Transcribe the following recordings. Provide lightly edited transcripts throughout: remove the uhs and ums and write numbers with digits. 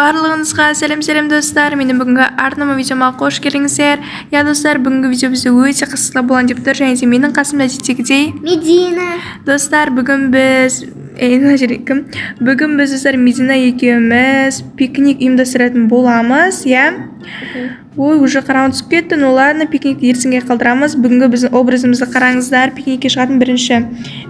Барлығыңызға сәлем, сәлем, достар! Менің бүгінгі арнама, видеома қош келдіңіздер! Иә, достар, бүгінгі видео бізде өте қызықты болайын деп тұр және де менің қасымда әдеттегідей Медина. Достар, бүгін біз, ей, мына жерде кім? Бүгін біз, достар, Медина екеуміз пикник ұйымдастыратын боламыз, иә. Ой, уже қараңғы түсіп кетті. Ну ладно, пикникті ертеңге қалдырамыз. Бүгінгі біздің образымызды қараңыздар. Пикникке шығатын бірінші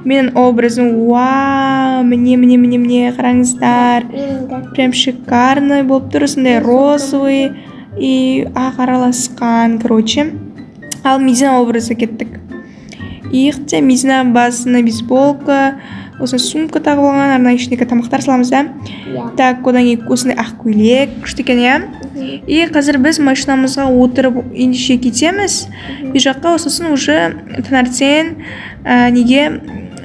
менің образым. Вау, міне, міне, міне, міне, қараңыздар. Менің де. Прям шикарный болып тұр, осындай розовый и ақ араласқан, короче. Ал Медина образы, кеттік. Ихте, Медина басына бейсболка, осындай сумка тағып алған, арнайы ішіндегі тамақтар саламыз да. Иә. Так, одан кейін осындай ақ көйлек, күшті екен, иә. И қазір біз машинамызға отырып, ендеше кетеміз үй жаққа, сосын уже таңертең неге,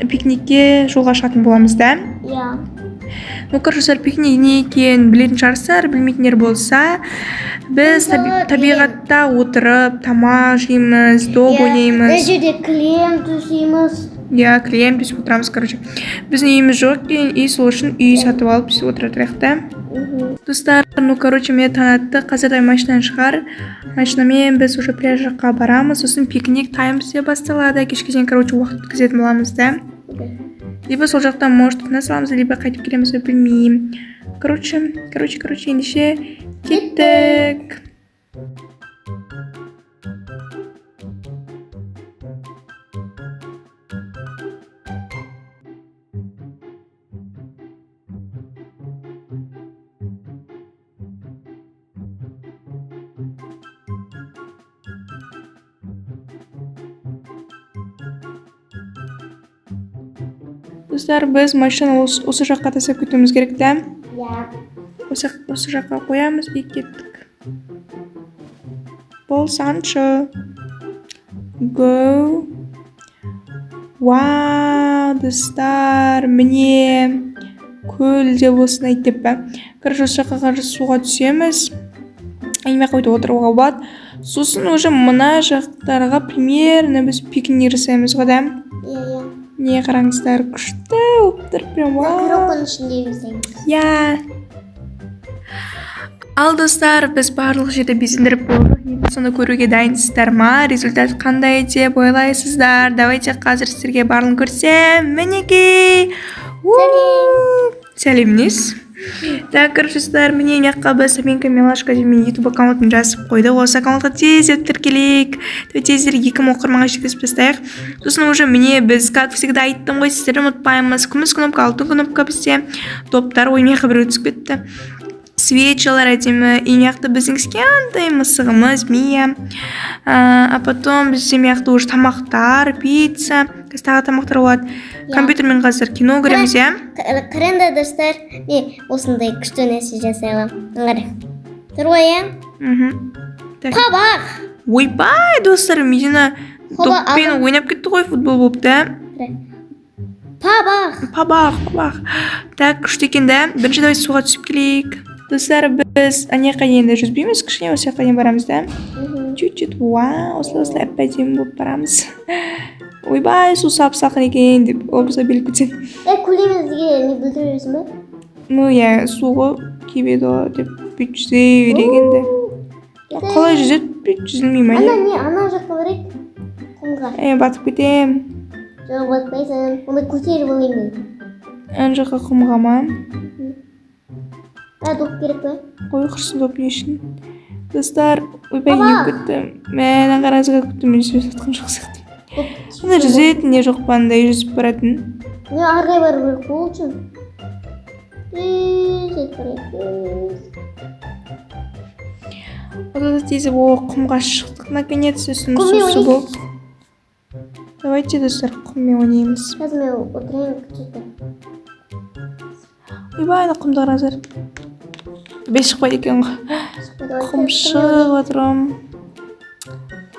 пикникке жолға шығатын боламыз да. Иә. Ну, короче, достар, пикник не екенін білетін шығарсыздар, білмейтіндер болса, біз Мысалы, табиғатта отырып тамақ жейміз, доп Мына ойнаймыз. жерде кілем төсейміз. Иә, кілем төсеп отырамыз. Короче, біздің үйіміз жоқ екен, и сол үшін үй сатып алып, сөйтіп отыра тұрайық та. Достар, ну, короче, мені таң атты. Қазір машинадан шығар, машинамен біз уже пляж жаққа барамыз, сосын пикник тайм бізде басталады. Кешке дейін, короче, уақыт өткізетін боламыз да. Либо сол жақтан, может, тына саламыз, либо қайтып келеміз бе, білмеймін. Короче, ендеше кеттік. Достар, біз машинаны осы жаққа тастап кетуіміз керек та. Иә. Осы жаққа қоямыз и кеттік. Болсаңшы, го! Вау, достар, міне, көл де болсын айт деп па. Короче, осы жаққа қарай суға түсеміз, мына жаққа өйтіп отыруға болады. Сосын уже мына жақтарға примерно біз пикник жасаймыз ғой да. Иә. Не, қараңыздар, күшті болып тұр прям, вау. Коробканың ішінде жасаймыз. Иә. Ал, достар, біз барлық жерді безендіріп болдық. Енді соны көруге дайынсыздар ма? Результат қандай деп ойлайсыздар? Давайте қазір сіздерге барлығын көрсем. Мінекей! Сәлем нес? Так, короче, достар, міне, мына жаққа біз Сабинка Милашка деп менің YouTube аккаунтын жазып қойдық. Осы аккаунтқа тездетіп тіркелейік. Тезірек 2000 оқырманға жеткізіп тастайық. Сосын уже, міне, біз, как всегда, айттым ғой, сіздерді ұмытпаймыз. Күміс кнопка, алтын кнопка бізде. Топтар, ой, мына жаққа біреу түсіп кетті. Свечалар әдемі. И мына жақта біздің кішкентай мысығымыз Мия. А потом бізде мына жақта уже тамақтар, пицца, қазір тағы тамақтар болады. Компьютермен қазір кино көреміз, иә. Қараңдар, достар, мен осындай күшті нәрсе жасай аламын. Қара. Тұр ғой, иә? Мхм. Так. Қабақ. Ойбай, достар, Медина Хоба, доппен ойнап кетті ғой, футбол болып та. Пабақ. Пабақ, пабақ. Так, күшті екен да. Бірінші давай суға түсіп келейік. Достар, біз ана жаққа енді жүзбейміз, кішкене осы жаққа дейін барамыз да. Чуть-чуть, вау, осылай, осылай әп әдемі болып барамыз. Ойбай, су сап салқын екен деп образға беріліп кетсең. Е, көлемімізге не бүлдіріп жүрсің ба? Ну иә, су ғой, кебеді ғой деп бүйтіп жүзе берейік енді. Қалай жүзеді? Бүйтіп жүзілмей ма, Ана не? не, ана жаққа барайық. Құмға. Е, батып кетемін. Жоқ, батпайсың. Оны көтеріп алайын мен. Ана жаққа, құмға ма? А, доп керек па? Ой, құрсын, доп не үшін? Достар, ойбай, Баба! не кетті. Мә, ана қараңыз, как будто мен жүзіп жатқан жоқ сияқты. Доп. Анда жүзетін не жоқ па, андай жүзіп баратын? Не, ары қарай бару керек қой ол үшін. Тез барайық. Тез. Одан тез, о, құмға шықтық наконец, үстіміз Құммен су ойнайық. болып. Давайте, достар, құммен ойнаймыз. Қазір мен отырайын күтеді. Ойбай, ана құмды қараңыздар. Бес шықпайды екен ғой. Құм шығып жатыр.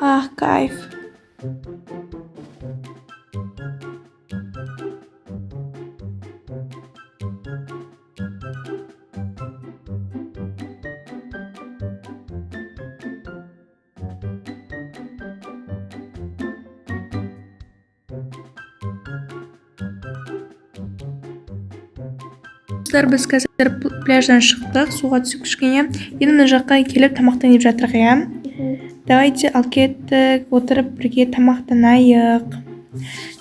Ах, кайф. Достар, біз қазір пляждан шықтық, суға түсіп кішкене. Енді мына жаққа келіп тамақтанып жатырық, иә. Давайте, ал кеттік, отырып бірге тамақтанайық.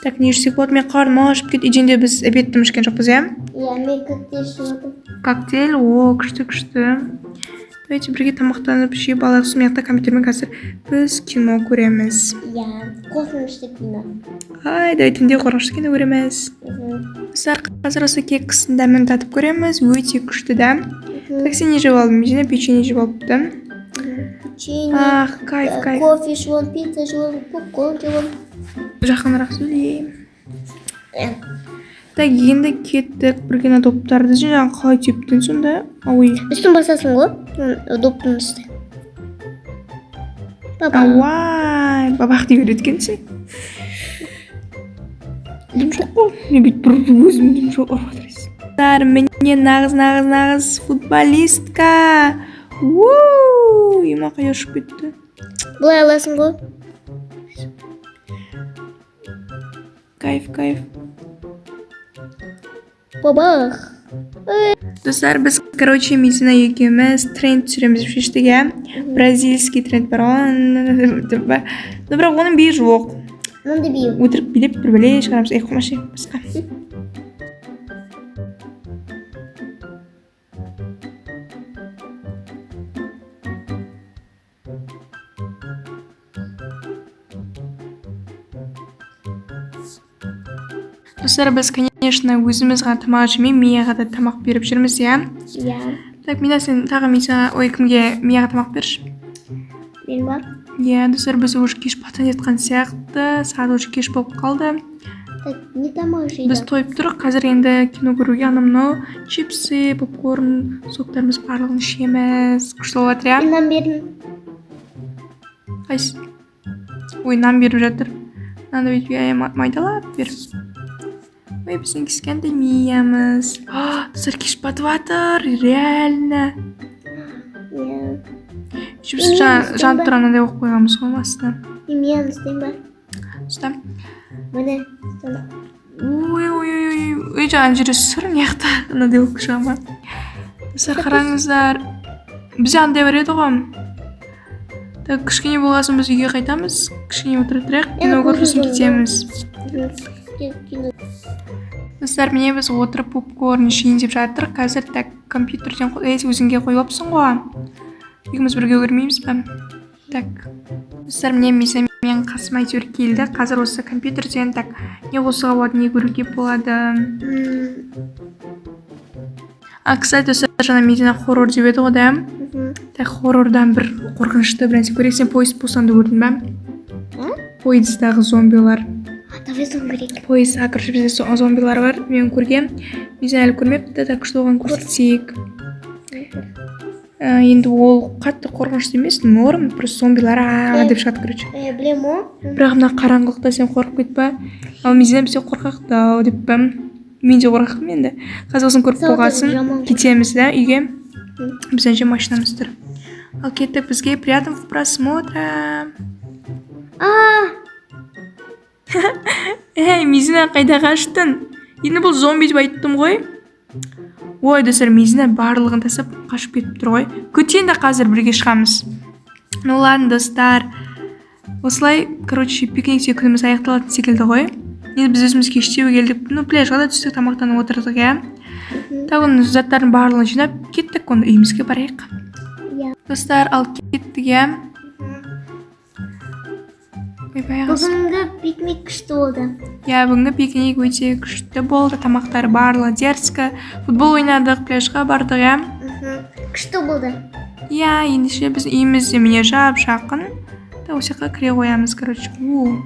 Так, не жесек болады? Мен қарным ашып кетті. Үйден де біз обедті ішкен жоқпыз, иә. Иә, мен коктейль ішіп отырмын. Коктейль, о, күшті, күшті. Давайте бірге тамақтанып жеп алайық. Сосын мына жақта компьютермен қазір біз кино көреміз. Иә, қорқынышты кино. Ай, давай түнде қорқынышты кино көреміз. Достар, қазір осы кекстің дәмін татып көреміз, өте күшті дәм. Так, сен не жеп алдың? Медина печенье жеп алыпты. Печенье. Ах, кайф, кайф. Кофе ішіп алдым, пицца жеп алдым, попкорн жеп алдым. Жақынырақ сөйлеймін. Иә. Так, енді кеттік бірге. Мына доптарды сен жаңа қалай тептің сонда? Ой. Үстін басасың ғой, доптың үсті. Баба. Ауай, бабах деп үйреткенсің. Дым жоқ қой, не бүйтіп бір өзім дым жоқ ұрып жатырсың. Достар, міне, нағыз, нағыз, нағыз футболистка. Уу, ема, қай ұшып кетті? Былай аласың ғой. Кайф, кайф. Бабах. Достар, біз, короче, Медина екеуміз тренд түсіреміз деп шештік, иә. Бразильский тренд бар ғой деп па, но бірақ оның биі жоқ. Мындай би. Өтірік билеп, бір бәле шығарамыз. Ей, қоймашы, басқа. Достар, біз, конечно, өзіміз ғана тамақ жемей, Мияға да тамақ беріп жүрміз, иә. Иә. Так, Мина, сен тағы Миса, ой, кімге, Мияға тамақ берші. Мен ба? Иә. Достар, біз уже кеш батып жатқан сияқты, сағат уже кеш болып қалды. Так, не тамақ жейді? Біз тойып тұрық қазір. Енді кино көруге анау мынау чипсы, попкорн, соктарымыз, барлығын ішеміз. Күшті болып жатыр, иә. Мен нан бердім. Қайсы? Ой, нан беріп жатыр. Нанды бүйтіп, иә, майдалап бер. Ой, біздің кішкентай Миямыз. А, достар, кеш батып жатыр реально. Иә. Еще біз Мен жаңа жанып тұрған мынандай қойып қойғанбыз ғой астына. Мен Мияны ұстайын ба? Ұста. Міне, ұстадым. Ой, ой, ой, ой, ой, жаңа жерде сұр, мына жақта мынандай болып шыға ма? Достар, қараңыздар, бізде андай бар еді ғой. Так, кішкене болған соң біз үйге қайтамыз. Кішкене отыра тұрайық, кино көріп, сосын кетеміз. Кино. Достар, міне, біз отырып попкорн ішейін деп жатырық қазір. Так, компьютерден ей, өзіңге қойып алыпсың ғой, екеуміз бірге көрмейміз ба? Так, достар, міне, Миса менің қасыма әйтеуір келді. Қазір осы компьютерден, так, не қосуға болады, не көруге болады? А, кстати, достар, жаңа Медина хоррор деп еді ғой да. Так, хоррордан бір қорқынышты бір нәрсе көрейік. Сен «Поезд Пусанды» көрдің ба? М? Пойыздағы зомбилар. Давай соны көрейік. Поезд, а, короче, бізде зомбилар бар, мен көргем, Медина әлі көрмепті. Так что оған көрсетейік. Енді ол қатты қорқынышты емес, норм, просто зомбилар а деп шығады, короче. Білемін ғой. Бірақ мына қараңғылықта сен қорқып кетпе. Ал Медина бізде қорқақтау деп па? Мен де қорқақпын. Енді қазір осыны көріп Сау, болғасын жаман. кетеміз да үйге. Біздің же машинамыз тұр. Ал кеттік, бізге приятного просмотра. А. Ей, Мизина, қайда қаштың? Енді бұл зомби деп айттым ғой. Ой, достар, Мизина барлығын тастап қашып кетіп тұр ғой. Күтейін де, қазір бірге шығамыз. Ну ладно, достар, осылай, короче, пикникте күніміз аяқталатын секілді ғой. Енді біз өзіміз кештеу келдік, ну, пляжға да түстік, тамақтанып отырдық, иә. Так, оның заттардың барлығын жинап кеттік, онда үйімізге барайық. Иә. Достар, ал кеттік, иә. Ойбай, ағасы. Бүгінгі пикник күшті болды. Иә, бүгінгі пикник өте күшті болды. Тамақтар барлығы дерзко, футбол ойнадық, пляжға бардық, иә. Күшті болды. Иә, ендеше біз үйімізде, міне, жап жақын да, осы жаққа кіре қоямыз, короче. У.